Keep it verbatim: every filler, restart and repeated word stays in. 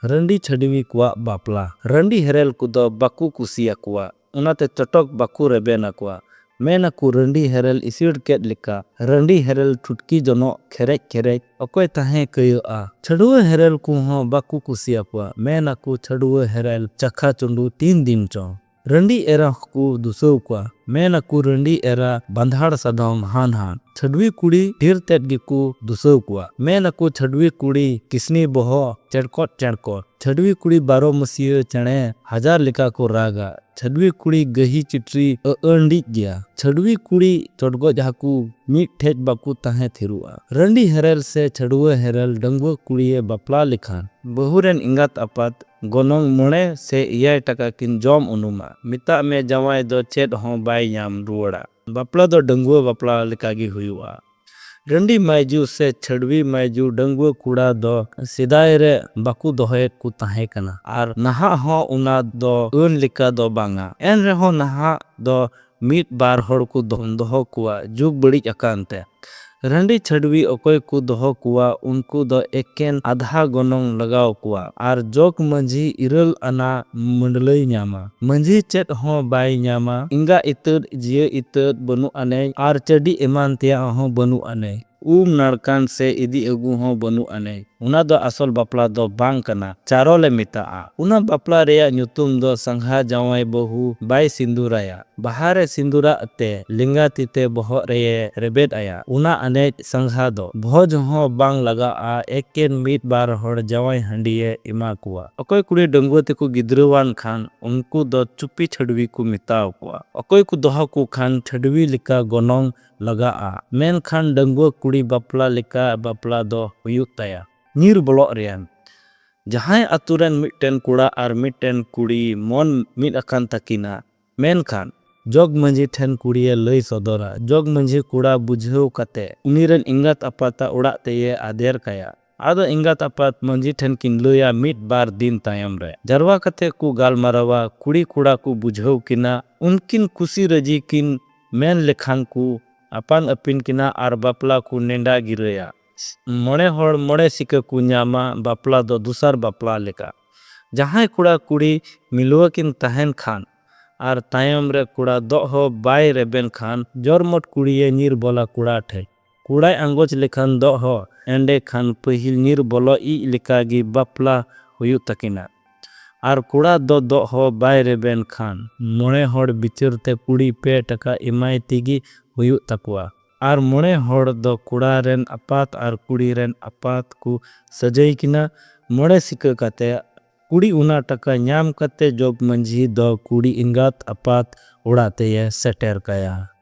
ᱨᱟᱺᱰᱤ ᱪᱷᱟᱹᱰᱣᱤ ᱠᱚᱣᱟᱜ ᱵᱟᱯᱞᱟ᱾ ᱨᱟᱺᱰᱤ ᱦᱮᱨᱮᱞ ᱠᱚᱫᱚ ᱵᱟᱠᱚ ᱠᱩᱥᱤᱭᱟᱠᱚᱣᱟ, ᱚᱱᱟᱛᱮ ᱪᱚᱴᱚᱠ ᱵᱟᱠᱚ ᱨᱮᱵᱮᱱ ᱟᱠᱚᱣᱟ᱾ ᱢᱮᱱ ᱟᱠᱚ ᱨᱟᱺᱰᱤ ᱦᱮᱨᱮᱞ ᱤᱥᱤᱲ ᱠᱮᱫ ᱞᱮᱠᱟ, ᱨᱟᱺᱰᱤ ᱦᱮᱨᱮᱞ ᱴᱷᱩᱴᱠᱤ ᱡᱚᱱᱚᱜ ᱠᱷᱮᱨᱮᱡ ᱠᱷᱮᱨᱮᱡ ᱚᱠᱚᱭ ᱛᱟᱦᱮᱸ ᱠᱟᱹᱭᱟᱹᱜᱼᱟ᱾ ᱪᱷᱟᱹᱰᱣᱟᱹ ᱦᱮᱨᱮᱞ ᱠᱚᱦᱚᱸ ᱵᱟᱠᱚ ᱠᱩᱥᱤᱭᱟᱠᱚᱣᱟ, ᱢᱮᱱ ᱟᱠᱚ ᱪᱷᱟᱹᱰᱣᱟᱹ ᱦᱮᱨᱮᱞ ᱪᱟᱠᱷᱟ ᱪᱩᱸᱰᱩ ᱛᱤᱱ ᱫᱤᱱ ᱪᱚᱝ᱾ ᱨᱟᱺᱰᱤ ᱮᱨᱟ ᱦᱚᱸᱠᱚ ᱫᱩᱥᱟᱹᱣ ᱠᱚᱣᱟ, ᱢᱮᱱ ᱟᱠᱚ ᱨᱟᱺᱰᱤ ᱮᱨᱟ ᱵᱟᱸᱫᱷᱟᱲ ᱥᱟᱫᱚᱢ ᱦᱟᱱ ᱦᱟᱱ᱾ ᱪᱷᱟᱹᱰᱣᱤ ᱠᱩᱲᱤ ᱰᱷᱮᱨ ᱛᱮᱫ ᱜᱮᱠᱚ ᱫᱩᱥᱟᱹᱣ ᱠᱚᱣᱟ, ᱢᱮᱱ ᱟᱠᱚ ᱪᱷᱟᱹᱰᱣᱤ ᱠᱩᱲᱤ ᱠᱤᱥᱱᱤ ᱵᱚᱦᱚᱜ ᱪᱮᱲᱠᱚᱫ ᱪᱮᱲᱠᱚᱫ᱾ ᱪᱷᱟᱹᱰᱣᱤ ᱠᱩᱲᱤ ᱵᱟᱨᱚ ᱢᱟᱹᱥᱤᱭᱟᱹ ᱪᱮᱬᱮ ᱦᱟᱡᱟᱨ ᱞᱮᱠᱟ ᱠᱚ ᱨᱟᱜᱟ᱾ ᱪᱷᱟᱹᱰᱣᱤ ᱠᱩᱲᱤ ᱜᱟᱹᱦᱤ ᱪᱤᱴᱨᱤ ᱟᱹ-, ᱟᱹᱱᱰᱤᱡ ᱜᱮᱭᱟ᱾ ᱪᱷᱟᱹᱰᱣᱤ ᱠᱩᱲᱤ ᱪᱚᱰᱜᱚᱡ ᱦᱟᱹᱠᱩ ᱢᱤᱫ ᱴᱷᱮᱡ ᱵᱟᱠᱚ ᱛᱟᱦᱮᱸ ᱛᱷᱤᱨᱚᱜᱼᱟ᱾ ᱨᱟᱺᱰᱤ ᱦᱮᱨᱮᱞ ᱥᱮ ᱪᱷᱟᱹᱰᱣᱟᱹ ᱦᱮᱨᱮᱞ ᱰᱟᱺᱜᱩᱣᱟᱹ ᱠᱩᱲᱤᱭᱮ ᱵᱟᱯᱞᱟ ᱞᱮᱠᱷᱟᱱ ᱵᱟᱹᱦᱩ ᱨᱮᱱ ᱮᱸᱜᱟᱛ ᱟᱯᱟᱛ ᱜᱚᱱᱚᱝ ᱢᱚᱬᱮ ᱥᱮ ᱮᱭᱟᱭ ᱴᱟᱠᱟ ᱠᱤᱱ ᱡᱚᱢ ᱩᱱᱩᱢᱟ᱾ ᱢᱮᱛᱟᱜ ᱢᱮ ᱡᱟᱶᱟᱭ ᱫᱚ ᱪᱮᱫ ᱦᱚᱸ ᱵᱟᱭ ᱧᱟᱢ ᱨᱩᱣᱟᱹᱲᱟ᱾ ᱵᱟᱯᱞᱟ ᱫᱚ ᱰᱟᱺᱜᱩᱣᱟᱹ ᱵᱟᱯᱞᱟ ᱞᱮᱠᱟᱜᱮ ᱦᱩᱭᱩᱜᱼᱟ᱾ ᱨᱟᱺᱰᱤ ᱢᱟᱹᱭᱡᱩ ᱥᱮ ᱪᱷᱟᱹᱰᱣᱤ ᱢᱟᱹᱭᱡᱩ ᱰᱟᱺᱜᱩᱣᱟᱹ ᱠᱚᱲᱟ ᱫᱚ ᱥᱮᱫᱟᱭ ᱨᱮ ᱵᱟᱠᱚ ᱫᱚᱦᱚᱭᱮᱫ ᱠᱚ ᱛᱟᱦᱮᱸ ᱠᱟᱱᱟ ᱟᱨ ᱱᱟᱦᱟᱜ ᱦᱚᱸ ᱚᱱᱟ ᱫᱚ ᱟᱹᱱ ᱞᱮᱠᱟ ᱫᱚ ᱵᱟᱝᱟ᱾ ᱮᱱ ᱨᱮᱦᱚᱸ ᱱᱟᱦᱟᱜ ᱫᱚ ᱢᱤᱫ ᱵᱟᱨ ᱦᱚᱲ ᱠᱚ ᱫᱚ-, ᱫᱚᱦᱚ ᱠᱚᱣᱟ, ᱡᱩᱜᱽ ᱵᱟᱹᱲᱤᱡ ᱟᱠᱟᱱ ᱛᱮ᱾ ᱨᱟᱺᱰᱤ ᱪᱷᱟᱹᱰᱣᱤ ᱚᱠᱚᱭ ᱠᱚ ᱫᱚᱦᱚ ᱠᱚᱣᱟ, ᱩᱱᱠᱩ ᱫᱚ ᱮᱠᱮᱱ ᱟᱫᱷᱟ ᱜᱚᱱᱚᱝ ᱞᱟᱜᱟᱣ ᱠᱚᱣᱟ ᱟᱨ ᱡᱚᱜᱽ ᱢᱟᱹᱡᱷᱤ ᱤᱨᱟᱹᱞ ᱟᱱᱟ ᱢᱟᱹᱰᱞᱟᱹᱭ ᱧᱟᱢᱟ᱾ ᱢᱟᱹᱡᱷᱤ ᱪᱮᱫ ᱦᱚᱸ ᱵᱟᱭ ᱧᱟᱢᱟ, ᱮᱸᱜᱟ ᱤᱛᱟᱹᱫ, ᱡᱤᱭᱟᱹ ᱤᱛᱟᱹᱫ ᱵᱟᱹᱱᱩᱜ ᱟᱱᱮᱡ ᱟᱨ ᱪᱟᱹᱰᱤ ᱮᱢᱟᱱ ᱛᱮᱭᱟᱜ ᱦᱚᱸ ᱵᱟᱹᱱᱩᱜ ᱟᱱᱮᱡ᱾ ᱩᱢ ᱱᱟᱲᱠᱟᱱ ᱥᱮ ᱤᱫᱤ ᱟᱹᱜᱩ ᱦᱚᱸ ᱵᱟᱹᱱᱩᱜ ᱟᱱᱮᱡ᱾ ᱚᱱᱟ ᱫᱚ ᱟᱥᱚᱞ ᱵᱟᱯᱞᱟ ᱫᱚ ᱵᱟᱝ ᱠᱟᱱᱟ, ᱪᱟᱨᱚᱞᱮ ᱢᱮᱛᱟᱜᱼᱟ᱾ ᱚᱱᱟ ᱵᱟᱯᱞᱟ ᱨᱮᱭᱟᱜ ᱧᱩᱛᱩᱢ ᱫᱚ ᱥᱟᱸᱜᱷᱟ ᱡᱟᱶᱟᱭ ᱵᱟᱹᱦᱩ ᱵᱟᱭ ᱥᱤᱸᱫᱩᱨᱟᱭᱟ᱾ ᱵᱟᱦᱟ ᱨᱮ ᱥᱤᱸᱫᱩᱨᱟᱜ ᱛᱮ ᱞᱮᱸᱜᱟ ᱛᱤ ᱛᱮ ᱵᱚᱦᱚᱜ ᱨᱮᱭᱮ ᱨᱮᱵᱮᱫ ᱟᱭᱟ᱾ ᱚᱱᱟ ᱟᱱᱮᱡ ᱥᱟᱸᱜᱷᱟ ᱫᱚ ᱵᱷᱚᱡᱽ ᱦᱚᱸ ᱵᱟᱝ ᱞᱟᱜᱟᱜᱼᱟ, ᱮᱠᱮᱱ ᱢᱤᱫ ᱵᱟᱨ ᱦᱚᱲ ᱡᱟᱶᱟᱭ ᱦᱟᱺᱰᱤᱭᱮ ᱮᱢᱟ ᱠᱚᱣᱟ᱾ ᱚᱠᱚᱭ ᱠᱩᱲᱤ ᱰᱟᱺᱜᱩᱣᱟᱹ ᱛᱮᱠᱚ ᱜᱤᱫᱽᱨᱟᱹᱣᱟᱱ ᱠᱷᱟᱱ ᱩᱱᱠᱩ ᱫᱚ ᱪᱩᱯᱤ ᱪᱷᱟᱹᱰᱣᱤ ᱠᱚ ᱢᱮᱛᱟᱣ ᱠᱚᱣᱟ᱾ ᱚᱠᱚᱭ ᱠᱚ ᱫᱚᱦᱚ ᱠᱚ ᱠᱷᱟᱱ ᱪᱷᱟᱹᱰᱣᱤ ᱞᱮᱠᱟ ᱜᱚᱱᱚᱝ ᱞᱟᱜᱟᱜᱼᱟ, ᱢᱮᱱᱠᱷᱟᱱ ᱰᱟᱺᱜᱩᱣᱟᱹ ᱠᱩᱲᱤ ᱵᱟᱯᱞᱟ ᱞᱮᱠᱟ ᱵᱟᱯᱞᱟ ᱫᱚ ᱦᱩᱭᱩᱜ ᱛᱟᱭᱟ᱾ ᱧᱤᱨ ᱵᱚᱞᱚᱜ ᱨᱮᱭᱟᱜ᱾ ᱡᱟᱦᱟᱸᱭ ᱟᱛᱳ ᱨᱮᱱ ᱢᱤᱫᱴᱮᱱ ᱠᱚᱲᱟ ᱟᱨ ᱢᱤᱫᱴᱮᱱ ᱠᱩᱲᱤ ᱢᱚᱱ ᱢᱤᱫ ᱟᱠᱟᱱ ᱛᱟᱹᱠᱤᱱᱟ, ᱢᱮᱱᱠᱷᱟᱱ ᱡᱚᱜᱽ ᱢᱟᱹᱡᱷᱤ ᱴᱷᱮᱱ ᱠᱩᱲᱤᱭᱮ ᱞᱟᱹᱭ ᱥᱚᱫᱚᱨᱟ᱾ ᱡᱚᱜᱽ ᱢᱟᱹᱡᱷᱤ ᱠᱚᱲᱟ ᱵᱩᱡᱷᱟᱹᱣ ᱠᱟᱛᱮ ᱩᱱᱤ ᱨᱮᱱ ᱮᱸᱜᱟᱛ ᱟᱯᱟᱛᱟᱜ ᱚᱲᱟᱜ ᱛᱮᱭᱮ ᱟᱫᱮᱨ ᱠᱟᱭᱟ᱾ ᱟᱫᱚ ᱮᱸᱜᱟᱛ ᱟᱯᱟᱛ ᱢᱟᱹᱡᱷᱤ ᱴᱷᱮᱱ ᱠᱤᱱ ᱞᱟᱹᱭᱟ᱾ ᱢᱤᱫ ᱵᱟᱨ ᱫᱤᱱ ᱛᱟᱭᱚᱢ ᱨᱮ ᱡᱟᱨᱣᱟ ᱠᱟᱛᱮ ᱠᱚ ᱜᱟᱞᱢᱟᱨᱟᱣᱟ, ᱠᱩᱲᱤ ᱠᱚᱲᱟ ᱠᱚ ᱵᱩᱡᱷᱟᱹᱣ ᱠᱤᱱᱟ᱾ ᱩᱱᱠᱤᱱ ᱠᱩᱥᱤ ᱨᱟᱹᱡᱤ ᱠᱤᱱ ᱢᱮᱱ ᱞᱮᱠᱷᱟᱱ ᱠᱚ ᱟᱯᱟᱱ ᱟᱹᱯᱤᱱ ᱠᱤᱱᱟ ᱟᱨ ᱵᱟᱯᱞᱟ ᱠᱚ ᱱᱮᱰᱟ ᱜᱤᱨᱟᱹᱭᱟ᱾ ᱢᱚᱬᱮ ᱦᱚᱲ ᱢᱚᱬᱮ ᱥᱤᱠᱟᱹ ᱠᱚ ᱧᱟᱢᱟ ᱵᱟᱯᱞᱟ ᱫᱚ ᱫᱚᱥᱟᱨ ᱵᱟᱯᱞᱟ ᱞᱮᱠᱟ᱾ ᱡᱟᱦᱟᱸᱭ ᱠᱚᱲᱟ ᱠᱩᱲᱤ ᱢᱤᱞᱟᱹᱣ ᱠᱤᱱ ᱛᱟᱦᱮᱱ ᱠᱷᱟᱱ ᱟᱨ ᱛᱟᱭᱚᱢ ᱨᱮ ᱠᱚᱲᱟ ᱫᱚᱜ ᱦᱚᱸ ᱵᱟᱭ ᱨᱮᱵᱮᱱ ᱠᱷᱟᱱ ᱡᱚᱨᱢᱚᱴ ᱠᱩᱲᱤᱭᱮ ᱧᱤᱨ ᱵᱚᱞᱟ ᱠᱚᱲᱟ ᱴᱷᱮᱡ᱾ ᱠᱚᱲᱟᱭ ᱟᱸᱜᱚᱪ ᱞᱮᱠᱷᱟᱱ ᱫᱚᱜ ᱦᱚᱸ ᱮᱸᱰᱮ ᱠᱷᱟᱱ ᱯᱟᱹᱦᱤᱞ ᱧᱤᱨ ᱵᱚᱞᱚ ᱤᱡ ᱞᱮᱠᱟ ᱜᱮ ᱵᱟᱯᱞᱟ ᱦᱩᱭᱩᱜ ᱛᱟᱹᱠᱤᱱᱟ᱾ ᱟᱨ ᱠᱚᱲᱟ ᱫᱚ ᱫᱚᱜ ᱦᱚᱸ ᱵᱟᱭ ᱨᱮᱵᱮᱱ ᱠᱷᱟᱱ ᱢᱚᱬᱮ ᱦᱚᱲ ᱵᱤᱪᱟᱹᱨ ᱛᱮ ᱠᱩᱲᱤ ᱯᱮ ᱴᱟᱠᱟ ᱮᱢᱟᱭ ᱛᱮᱜᱮ ᱦᱩᱭᱩᱜ ᱛᱟᱠᱚᱣᱟ᱾ ᱟᱨ ᱢᱚᱬᱮ ᱦᱚᱲ ᱫᱚ ᱠᱚᱲᱟ ᱨᱮᱱ ᱟᱯᱟᱛ ᱟᱨ ᱠᱩᱲᱤ ᱨᱮᱱ ᱟᱯᱟᱛ ᱠᱚ ᱥᱟᱹᱡᱟᱹᱭ ᱠᱤᱱᱟ᱾ ᱢᱚᱬᱮ ᱥᱤᱠᱟᱹ ᱠᱟᱛᱮ ᱠᱩᱲᱤ ᱚᱱᱟ ᱴᱟᱠᱟ ᱧᱟᱢ ᱠᱟᱛᱮ ᱡᱚᱜᱽ ᱢᱟᱹᱡᱷᱤ ᱫᱚ ᱠᱩᱲᱤ ᱮᱸᱜᱟᱛ ᱟᱯᱟᱛ ᱚᱲᱟᱜ ᱛᱮᱭᱮ ᱥᱮᱴᱮᱨ ᱠᱟᱭᱟ᱾